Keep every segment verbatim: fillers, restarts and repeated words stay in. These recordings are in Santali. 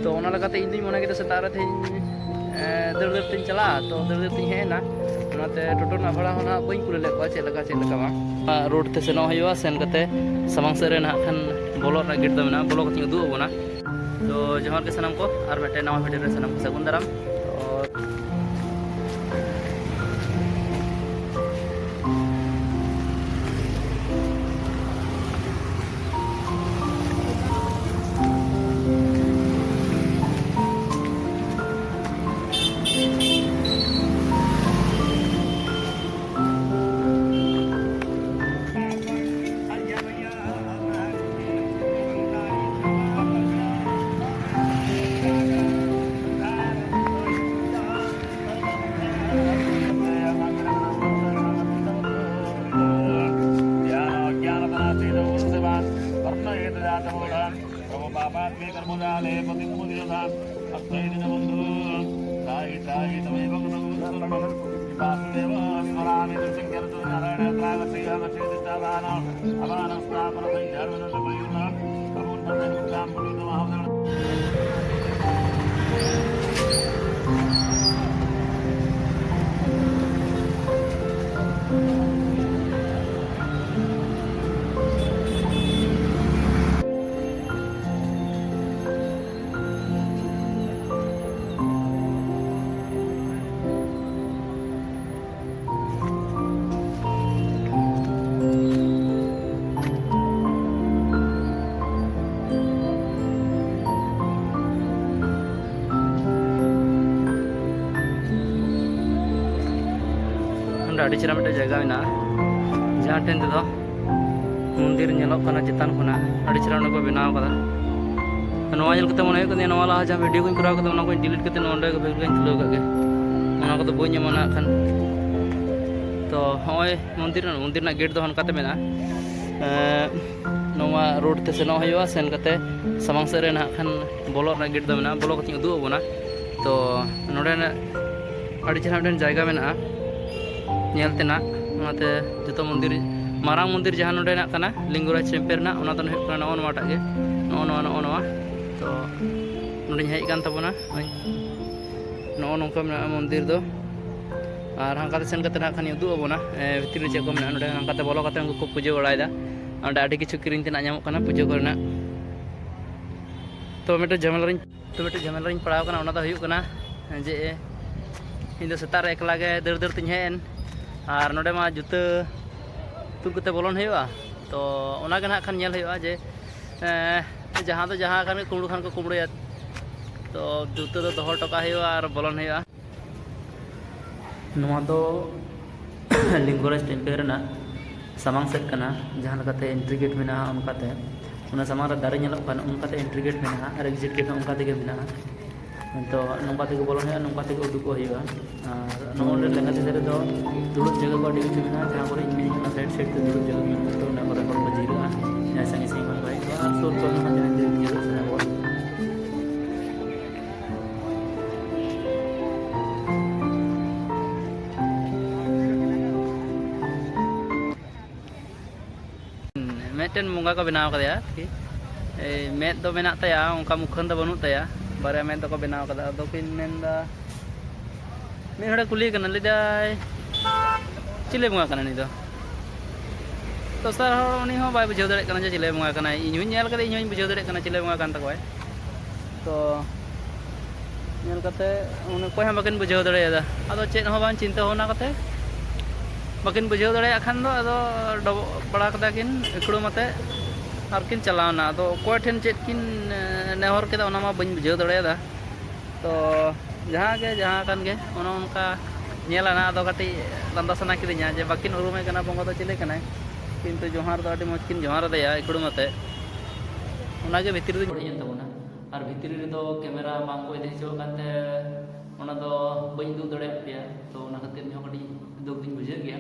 ᱛᱚ ᱚᱱᱟ ᱞᱮᱠᱟᱛᱮ ᱤᱧ ᱫᱩᱧ ᱢᱚᱱᱮ ᱠᱮᱫᱟ ᱥᱮᱛᱟᱜ ᱨᱮ ᱛᱮᱦᱮᱧ, ᱮ, ᱫᱟᱹᱲ ᱫᱟᱹᱲ ᱛᱤᱧ ᱪᱟᱞᱟᱜᱼᱟ᱾ ᱛᱚ ᱫᱟᱹᱲ ᱫᱟᱹᱲ ᱛᱤᱧ ᱦᱮᱡ ᱮᱱᱟ᱾ ᱚᱱᱟᱛᱮ ᱴᱳᱴᱳ ᱨᱮᱱᱟᱜ ᱵᱷᱟᱲᱟ ᱦᱚᱸ ᱱᱟᱦᱟᱜ ᱵᱟᱹᱧ ᱠᱩᱞᱤ ᱞᱮᱫ ᱠᱚᱣᱟ ᱪᱮᱫ ᱞᱮᱠᱟ ᱪᱮᱫ ᱞᱮᱠᱟ ᱵᱟᱝ᱾ ᱨᱳᱰ ᱛᱮ ᱥᱮᱱᱚᱜ ᱦᱩᱭᱩᱜᱼᱟ, ᱥᱮᱱ ᱠᱟᱛᱮ ᱥᱟᱢᱟᱝ ᱥᱮᱫ ᱨᱮ ᱱᱟᱦᱟᱜ ᱠᱷᱟᱱ ᱵᱚᱞᱚᱜ ᱨᱮᱱᱟᱜ ᱜᱮᱴ ᱫᱚ ᱢᱮᱱᱟᱜᱼᱟ, ᱵᱚᱞᱚ ᱠᱟᱛᱮᱧ ᱩᱫᱩᱜ ᱟᱵᱚᱱᱟ᱾ ᱛᱚ ᱡᱚᱦᱟᱨ ᱜᱮ ᱥᱟᱱᱟᱢ ᱠᱚ, ᱟᱨ ᱢᱤᱫᱴᱮᱱ ᱱᱟᱣᱟ ᱵᱷᱤᱰᱤᱭᱳ ᱨᱮ ᱥᱟᱱᱟᱢ ᱠᱚ ᱥᱟᱹᱜᱩᱱ ᱫᱟᱨᱟᱢ᱾ ᱛᱚ ᱱᱚᱰᱮ ᱟᱹᱰᱤ ᱪᱮᱦᱨᱟ ᱢᱤᱫᱴᱮᱡ ᱡᱟᱭᱜᱟ ᱢᱮᱱᱟᱜᱼᱟ, ᱡᱟᱦᱟᱸ ᱴᱷᱮᱱ ᱛᱮᱫᱚ ᱢᱚᱱᱫᱤᱨ ᱧᱮᱞᱚᱜ ᱠᱟᱱᱟ ᱪᱮᱛᱟᱱ ᱠᱷᱚᱱᱟᱜ, ᱟᱹᱰᱤ ᱪᱮᱦᱨᱟ ᱚᱸᱰᱮ ᱠᱚ ᱵᱮᱱᱟᱣ ᱠᱟᱫᱟ᱾ ᱱᱚᱣᱟ ᱧᱮᱞ ᱠᱟᱛᱮ ᱢᱚᱱᱮ ᱦᱩᱭᱩᱜ ᱠᱟᱱᱟ ᱱᱚᱣᱟ ᱞᱟᱦᱟ ᱡᱟᱦᱟᱸ ᱵᱷᱤᱰᱤᱭᱳ ᱠᱚᱧ ᱠᱚᱨᱟᱣ ᱠᱟᱫᱟ ᱚᱱᱟ ᱠᱚᱧ ᱰᱤᱞᱤᱴ ᱠᱟᱛᱮ ᱱᱚᱰᱮ ᱵᱷᱤᱰᱤᱭᱳᱧ ᱠᱷᱩᱞᱟᱹᱣ ᱠᱟᱜ ᱜᱮ, ᱚᱱᱟ ᱠᱚᱫᱚ ᱵᱟᱹᱧ ᱮᱢᱟ ᱱᱟᱜ ᱠᱷᱟᱱ᱾ ᱛᱚ ᱦᱚᱸᱜᱼᱚᱭ ᱢᱚᱱᱫᱤᱨ, ᱢᱚᱱᱫᱤᱨ ᱨᱮᱱᱟᱜ ᱜᱮᱴ ᱫᱚ ᱚᱱᱠᱟᱛᱮ ᱢᱮᱱᱟᱜᱼᱟ᱾ ᱮᱸ, ᱱᱚᱣᱟ ᱨᱳᱰ ᱛᱮ ᱥᱮᱱᱚᱜ ᱦᱩᱭᱩᱜᱼᱟ, ᱥᱮᱱ ᱠᱟᱛᱮ ᱥᱟᱢᱟᱝ ᱥᱮᱫ ᱨᱮ ᱱᱟᱦᱟᱜ ᱠᱷᱟᱱ ᱵᱚᱞᱚᱜ ᱨᱮᱱᱟᱜ ᱜᱮᱴ ᱫᱚ ᱢᱮᱱᱟᱜᱼᱟ, ᱵᱚᱞᱚ ᱠᱟᱛᱮᱧ ᱩᱫᱩᱜ ᱟᱵᱚᱱᱟ᱾ ᱛᱚ ᱱᱚᱰᱮ ᱟᱹᱰᱤ ᱪᱮᱦᱨᱟ ᱢᱤᱫᱴᱮᱱ ᱡᱟᱭᱜᱟ ᱢᱮᱱᱟᱜᱼᱟ ᱧᱮᱞ ᱛᱮᱱᱟᱜ, ᱚᱱᱟᱛᱮ ᱡᱚᱛᱚ ᱢᱚᱱᱫᱤᱨ, ᱢᱟᱨᱟᱝ ᱢᱚᱱᱫᱤᱨ ᱡᱟᱦᱟᱸ ᱱᱚᱰᱮᱱᱟᱜ ᱠᱟᱱᱟ ᱞᱤᱝᱜᱚᱨᱟᱡᱽ ᱴᱮᱢᱯᱮᱞ ᱨᱮᱱᱟᱜ, ᱚᱱᱟ ᱫᱚ ᱦᱩᱭᱩᱜ ᱠᱟᱱᱟ ᱱᱚᱜᱼᱚ ᱱᱚᱣᱟᱴᱟᱜ ᱜᱮ, ᱱᱚᱜᱼᱚ ᱱᱚᱣᱟ, ᱱᱚᱜᱼᱚ ᱱᱚᱣᱟ᱾ ᱛᱚ ᱱᱚᱰᱮᱧ ᱦᱮᱡ ᱟᱠᱟᱱ ᱛᱟᱵᱚᱱᱟ᱾ ᱱᱚᱜᱼᱚ ᱱᱚᱝᱠᱟ ᱢᱮᱱᱟᱜᱼᱟ ᱢᱚᱱᱫᱤᱨ ᱫᱚ᱾ ᱟᱨ ᱦᱟᱱᱠᱟᱛᱮ ᱥᱮᱱ ᱠᱟᱛᱮ ᱱᱟᱜ ᱠᱷᱟᱱ ᱩᱫᱩᱜ ᱟᱵᱚᱱᱟ, ᱮ, ᱵᱷᱤᱛᱤᱨ ᱨᱮ ᱪᱮᱫ ᱠᱚ ᱢᱮᱱᱟᱜᱼᱟ᱾ ᱱᱚᱰᱮ ᱦᱟᱱᱠᱟᱛᱮ ᱵᱚᱞᱚ ᱠᱟᱛᱮ ᱩᱱᱠᱩ ᱠᱚ ᱯᱩᱡᱟᱹ ᱵᱟᱲᱟᱭᱮᱫᱟ᱾ ᱚᱸᱰᱮ ᱟᱹᱰᱤ ᱠᱤᱪᱷᱩ ᱠᱤᱨᱤᱧ ᱛᱮᱱᱟᱜ ᱧᱟᱢᱚᱜ ᱠᱟᱱᱟ ᱯᱩᱡᱟᱹ ᱠᱚᱨᱮᱱᱟᱜ᱾ ᱛᱚ ᱢᱤᱫᱴᱮᱱ ᱡᱷᱟᱢᱮᱞᱟ ᱨᱤᱧ, ᱛᱚ ᱢᱤᱫᱴᱮᱱ ᱡᱷᱟᱢᱮᱞᱟ ᱨᱤᱧ ᱯᱟᱲᱟᱣ ᱠᱟᱱᱟ, ᱚᱱᱟ ᱫᱚ ᱦᱩᱭᱩᱜ ᱠᱟᱱᱟ ᱡᱮ ᱤᱧ ᱫᱚ ᱥᱮᱛᱟᱜ ᱨᱮ ᱮᱠᱞᱟ ᱜᱮ ᱫᱟᱹᱲ ᱫᱟᱹᱲ ᱛᱤᱧ ᱦᱮᱡ ᱮᱱ, ᱟᱨ ᱱᱚᱰᱮ ᱢᱟ ᱡᱩᱛᱟᱹ ᱛᱩᱫ ᱠᱟᱛᱮ ᱵᱚᱞᱚᱱ ᱦᱩᱭᱩᱜᱼᱟ᱾ ᱛᱚ ᱚᱱᱟ ᱜᱮ ᱱᱟᱦᱟᱜ ᱠᱷᱟᱱ ᱧᱮᱞ ᱦᱩᱭᱩᱜᱼᱟ ᱡᱮ, ᱮᱸ, ᱡᱟᱦᱟᱸ ᱫᱚ ᱡᱟᱦᱟᱸ ᱠᱟᱱ ᱜᱮ, ᱠᱩᱢᱵᱽᱲᱩ ᱠᱷᱟᱱ ᱠᱚ ᱠᱩᱢᱵᱽᱲᱩᱭᱟ᱾ ᱛᱚ ᱡᱩᱛᱟᱹ ᱫᱚ ᱫᱚᱦᱚ ᱦᱚᱴᱚ ᱠᱟᱜ ᱦᱩᱭᱩᱜᱼᱟ ᱟᱨ ᱵᱚᱞᱚᱱ ᱦᱩᱭᱩᱜᱼᱟ᱾ ᱱᱚᱣᱟ ᱫᱚ ᱞᱤᱝᱜᱚᱨᱟᱡᱽ ᱴᱮᱢᱯᱮᱞ ᱨᱮᱱᱟᱜ ᱥᱟᱢᱟᱝ ᱥᱮᱫ ᱠᱟᱱᱟ, ᱡᱟᱦᱟᱸ ᱞᱮᱠᱟᱛᱮ ᱮᱱᱴᱨᱤ ᱜᱮᱴ ᱢᱮᱱᱟᱜᱼᱟ ᱚᱱᱠᱟᱛᱮ᱾ ᱚᱱᱟ ᱥᱟᱢᱟᱝ ᱨᱮ ᱫᱟᱨᱮ ᱧᱮᱞᱚᱜ ᱠᱟᱱᱟ, ᱚᱱᱠᱟᱛᱮ ᱮᱱᱴᱨᱤ ᱜᱮᱴ ᱢᱮᱱᱟᱜᱼᱟ, ᱟᱨ ᱮᱠᱡᱤᱴ ᱜᱮᱴ ᱦᱚᱸ ᱚᱱᱠᱟ ᱛᱮᱜᱮ ᱢᱮᱱᱟᱜᱼᱟ᱾ ᱛᱚ ᱱᱚᱝᱠᱟ ᱛᱮᱜᱮ ᱵᱚᱞᱚᱱ ᱦᱩᱭᱩᱜᱼᱟ, ᱱᱚᱝᱠᱟ ᱛᱮᱜᱮ ᱩᱰᱩᱠᱚᱜ ᱦᱩᱭᱩᱜᱼᱟ᱾ ᱟᱨ ᱱᱚᱜᱼᱚ ᱱᱚᱰᱮ ᱞᱮᱸᱜᱟ ᱛᱤ ᱫᱷᱟᱨᱮ ᱫᱚ ᱫᱩᱲᱩᱵ ᱡᱟᱭᱜᱟ ᱠᱚ ᱟᱹᱰᱤ ᱠᱤᱪᱷᱩ ᱢᱮᱱᱟᱜᱼᱟ, ᱡᱟᱦᱟᱸ ᱠᱚᱨᱮ ᱤᱧ ᱢᱤᱱᱟᱹᱧᱟ, ᱚᱱᱟ ᱥᱟᱭᱤᱰ ᱥᱟᱭᱤᱰ ᱛᱮ ᱫᱩᱲᱩᱵ ᱡᱟᱭᱜᱟ ᱠᱚ ᱢᱮᱱᱟᱜᱼᱟ᱾ ᱛᱚ ᱚᱱᱟ ᱠᱚᱨᱮ ᱦᱚᱲ ᱠᱚ ᱡᱤᱨᱟᱹᱜᱼᱟ, ᱡᱟᱦᱟᱸᱭ ᱥᱟᱺᱜᱤᱧ ᱥᱟᱺᱜᱤᱧ ᱠᱷᱚᱱ ᱠᱚ ᱦᱮᱡ ᱠᱚᱜᱼᱟ, ᱟᱨ ᱥᱩᱨ ᱠᱚᱨᱮ ᱦᱚᱸ ᱡᱟᱦᱟᱸᱭ ᱡᱤᱨᱟᱹᱜ ᱡᱤᱨᱟᱹᱜ ᱥᱟᱱᱟ ᱠᱚᱣᱟ᱾ ᱢᱤᱫᱴᱮᱱ ᱵᱚᱸᱜᱟ ᱠᱚ ᱵᱮᱱᱟᱣ ᱠᱟᱫᱮᱭᱟ ᱟᱨᱠᱤ᱾ ᱮᱭ ᱢᱮᱫ ᱫᱚ ᱢᱮᱱᱟᱜ ᱛᱟᱭᱟ, ᱚᱱᱠᱟ ᱢᱩᱠᱷᱟᱹᱱ ᱫᱚ ᱵᱟᱹᱱᱩᱜ ᱛᱟᱭᱟ, ᱵᱟᱨᱭᱟ ᱢᱮᱫ ᱫᱚᱠᱚ ᱵᱮᱱᱟᱣ ᱠᱟᱫᱟ᱾ ᱟᱫᱚ ᱠᱤᱱ ᱢᱮᱱᱫᱟ, ᱢᱤᱫ ᱦᱚᱲᱮ ᱠᱩᱞᱤᱭᱮ ᱠᱟᱱᱟ, ᱞᱟᱹᱭᱫᱟᱭ, "ᱪᱤᱞᱤ ᱵᱚᱸᱜᱟ ᱠᱟᱱᱟᱭ ᱱᱩᱭ ᱫᱚ?" ᱫᱚᱥᱟᱨ ᱦᱚᱲ ᱩᱱᱤ ᱦᱚᱸ ᱵᱟᱭ ᱵᱩᱡᱷᱟᱹᱣ ᱫᱟᱲᱮᱭᱟᱜ ᱠᱟᱱᱟ ᱡᱮ ᱪᱤᱞᱤ ᱵᱚᱸᱜᱟ ᱠᱟᱱᱟᱭ᱾ ᱤᱧ ᱦᱚᱸᱧ ᱧᱮᱞ ᱠᱟᱫᱟ, ᱤᱧ ᱦᱚᱸᱧ ᱵᱩᱡᱷᱟᱹᱣ ᱫᱟᱲᱮᱭᱟᱜ ᱠᱟᱱᱟ ᱪᱤᱞᱤ ᱵᱚᱸᱜᱟ ᱠᱟᱱ ᱛᱟᱠᱚᱣᱟᱭ᱾ ᱛᱚ ᱧᱮᱞ ᱠᱟᱛᱮ ᱚᱱᱮ ᱚᱠᱚᱭ ᱦᱚᱸ ᱵᱟᱹᱠᱤᱱ ᱵᱩᱡᱷᱟᱹᱣ ᱫᱟᱲᱮᱭᱟᱫᱟ᱾ ᱟᱫᱚ ᱪᱮᱫ ᱦᱚᱸ ᱵᱟᱝ ᱪᱤᱱᱛᱟᱹ ᱵᱷᱟᱵᱽᱱᱟ ᱠᱟᱛᱮ ᱵᱟᱹᱠᱤᱱ ᱵᱩᱡᱷᱟᱹᱣ ᱫᱟᱲᱮᱭᱟᱜ ᱠᱷᱟᱱ ᱫᱚ ᱟᱫᱚ ᱰᱚᱵᱚᱜ ᱵᱟᱲᱟ ᱠᱮᱫᱟ ᱠᱤᱱ ᱤᱠᱲᱩᱢ ᱟᱛᱮ ᱟᱨ ᱠᱤᱱ ᱪᱟᱞᱟᱣᱱᱟ᱾ ᱟᱫᱚ ᱚᱠᱚᱭ ᱴᱷᱮᱱ ᱪᱮᱫ ᱠᱤᱱ, ᱮ, ᱱᱮᱦᱚᱨ ᱠᱮᱫᱟ, ᱚᱱᱟ ᱢᱟ ᱵᱟᱹᱧ ᱵᱩᱡᱷᱟᱹᱣ ᱫᱟᱲᱮᱭᱟᱫᱟ᱾ ᱛᱚ ᱡᱟᱦᱟᱸ ᱜᱮ ᱡᱟᱦᱟᱸ ᱠᱟᱱ ᱜᱮ, ᱚᱱᱮ ᱚᱱᱠᱟ ᱧᱮᱞ ᱟᱱᱟ, ᱟᱫᱚ ᱠᱟᱹᱴᱤᱡ ᱞᱟᱸᱫᱟ ᱥᱟᱱᱟ ᱠᱤᱫᱤᱧᱟ ᱡᱮ ᱵᱟᱹᱠᱤᱱ ᱩᱨᱩᱢᱮ ᱠᱟᱱᱟ ᱵᱚᱸᱜᱟ ᱫᱚ ᱪᱤᱞᱤ ᱠᱟᱱᱟᱭ, ᱠᱤᱱᱛᱩ ᱡᱚᱦᱟᱨ ᱫᱚ ᱟᱹᱰᱤ ᱢᱚᱡᱽ ᱠᱤᱱ ᱡᱚᱦᱟᱨ ᱟᱫᱮᱭᱟ ᱤᱠᱲᱩᱢ ᱟᱛᱮ᱾ ᱚᱱᱟᱜᱮ ᱵᱷᱤᱛᱨᱤ ᱨᱮ ᱦᱮᱡ ᱮᱱ ᱛᱟᱵᱚᱱᱟ᱾ ᱟᱨ ᱵᱷᱤᱛᱨᱤ ᱨᱮᱫᱚ ᱠᱮᱢᱮᱨᱟ ᱵᱟᱝ ᱠᱚ ᱤᱫᱤ ᱦᱚᱪᱚᱣᱟᱜ ᱠᱟᱱ ᱛᱮ ᱚᱱᱟ ᱫᱚ ᱵᱟᱹᱧ ᱩᱫᱩᱜ ᱫᱟᱲᱮᱭᱟᱜ ᱯᱮᱭᱟ᱾ ᱛᱚ ᱚᱱᱟ ᱠᱷᱟᱹᱛᱤᱨ ᱤᱧᱦᱚᱸ ᱠᱟᱹᱴᱤᱡ ᱫᱩᱠ ᱫᱩᱧ ᱵᱩᱡᱷᱟᱹᱣ ᱜᱮᱭᱟ᱾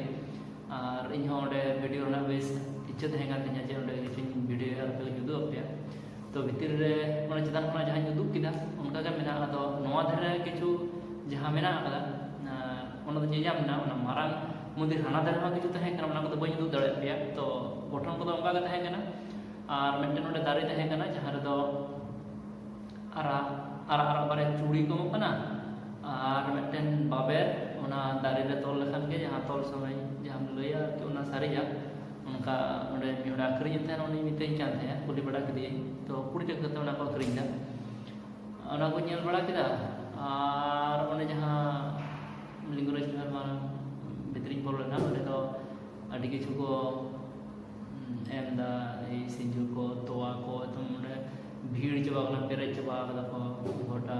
ᱟᱨ ᱤᱧᱦᱚᱸ ᱚᱸᱰᱮ ᱵᱷᱤᱰᱤᱭᱳ ᱨᱮᱱᱟᱜ ᱵᱮᱥ ᱤᱪᱪᱷᱟᱹ ᱛᱟᱦᱮᱸ ᱠᱟᱱ ᱛᱤᱧᱟᱹ ᱡᱮ ᱚᱸᱰᱮ ᱠᱤᱪᱷᱩᱧ ᱵᱷᱤᱰᱤᱭᱳᱭᱟ ᱟᱨ ᱯᱮ ᱩᱫᱩᱜ ᱟᱯᱮᱭᱟ᱾ ᱛᱚ ᱵᱷᱤᱛᱤᱨ ᱨᱮ ᱚᱱᱟ ᱪᱮᱛᱟᱱ ᱠᱷᱚᱱᱟᱜ ᱡᱟᱦᱟᱸᱧ ᱩᱫᱩᱜ ᱠᱮᱫᱟ, ᱚᱱᱠᱟ ᱜᱮ ᱢᱮᱱᱟᱜᱼᱟ᱾ ᱟᱫᱚ ᱱᱚᱣᱟ ᱫᱷᱟᱨᱮ ᱠᱤᱪᱷᱩ ᱡᱟᱦᱟᱸ ᱢᱮᱱᱟᱜ ᱟᱠᱟᱫᱟ, ᱟᱸ, ᱚᱱᱟ ᱫᱚ ᱧᱮᱧᱟᱢ ᱢᱮᱱᱟᱜᱼᱟ᱾ ᱚᱱᱟ ᱢᱟᱨᱟᱝ ᱢᱚᱱᱫᱤᱨ ᱦᱟᱱᱟ ᱫᱷᱟᱨᱮ ᱦᱚᱸ ᱠᱤᱪᱷᱩ ᱛᱟᱦᱮᱸ ᱠᱟᱱᱟ, ᱚᱱᱟ ᱠᱚᱫᱚ ᱵᱟᱹᱧ ᱩᱫᱩᱜ ᱫᱟᱲᱮᱭᱟᱜ ᱯᱮᱭᱟ᱾ ᱛᱚ ᱜᱚᱴᱷᱚᱱ ᱠᱚᱫᱚ ᱚᱱᱠᱟ ᱜᱮ ᱛᱟᱦᱮᱸ ᱠᱟᱱᱟ᱾ ᱟᱨ ᱢᱤᱫᱴᱮᱱ ᱚᱸᱰᱮ ᱫᱟᱨᱮ ᱛᱟᱦᱮᱸ ᱠᱟᱱᱟ, ᱡᱟᱦᱟᱸ ᱨᱮᱫᱚ ᱟᱨᱟᱜ ᱟᱨᱟᱜ ᱟᱨᱟᱜ ᱵᱟᱨᱭᱟ ᱪᱩᱲᱤ ᱠᱚ ᱮᱢᱚᱜ ᱠᱟᱱᱟ, ᱟᱨ ᱢᱤᱫᱴᱮᱱ ᱵᱟᱵᱮᱨ, ᱚᱱᱟ ᱫᱟᱨᱮ ᱨᱮ ᱛᱚᱞ ᱞᱮᱠᱷᱟᱱ ᱜᱮ ᱡᱟᱦᱟᱸ ᱛᱚᱞ ᱥᱚᱢᱚᱭ ᱡᱟᱦᱟᱸᱢ ᱞᱟᱹᱭᱟ ᱟᱨᱠᱤ, ᱚᱱᱟ ᱥᱟᱹᱨᱤᱜᱼᱟ᱾ ᱚᱱᱠᱟ ᱚᱸᱰᱮ ᱢᱤᱫ ᱦᱚᱲᱮ ᱟᱹᱠᱷᱨᱤᱧᱮᱫ ᱛᱟᱦᱮᱱᱟ, ᱩᱱᱤ ᱢᱤᱛᱟᱹᱧ ᱠᱟᱱ ᱛᱟᱦᱮᱸᱫ, ᱠᱩᱞᱤ ᱵᱟᱲᱟ ᱠᱮᱫᱮᱭᱟᱹᱧ, ᱛᱚ ᱠᱩᱲᱤ ᱴᱟᱠᱟ ᱠᱟᱛᱮ ᱚᱱᱟ ᱠᱚ ᱟᱹᱠᱷᱨᱤᱧ ᱮᱫᱟ᱾ ᱚᱱᱟ ᱠᱚᱧ ᱧᱮᱞ ᱵᱟᱲᱟ ᱠᱮᱫᱟ᱾ ᱟᱨ ᱚᱱᱮ ᱡᱟᱦᱟᱸ ᱞᱤᱝᱜᱚᱨᱟᱡᱽ ᱵᱤᱦᱟᱨ ᱢᱟᱲᱟᱝ ᱵᱷᱤᱛᱨᱤᱧ ᱵᱚᱞᱚ ᱞᱮᱱᱟ, ᱚᱸᱰᱮ ᱫᱚ ᱟᱹᱰᱤ ᱠᱤᱪᱷᱩ ᱠᱚ ᱮᱢ ᱮᱫᱟ, ᱮᱭ ᱥᱤᱸᱡᱳ ᱠᱚ, ᱛᱚᱣᱟ ᱠᱚ, ᱮᱠᱫᱚᱢ ᱚᱸᱰᱮ ᱵᱷᱤᱲ ᱪᱟᱵᱟ ᱟᱠᱟᱱᱟ, ᱯᱮᱨᱮᱡ ᱪᱟᱵᱟ ᱟᱠᱟᱫᱟ ᱠᱚ ᱜᱚᱴᱟ᱾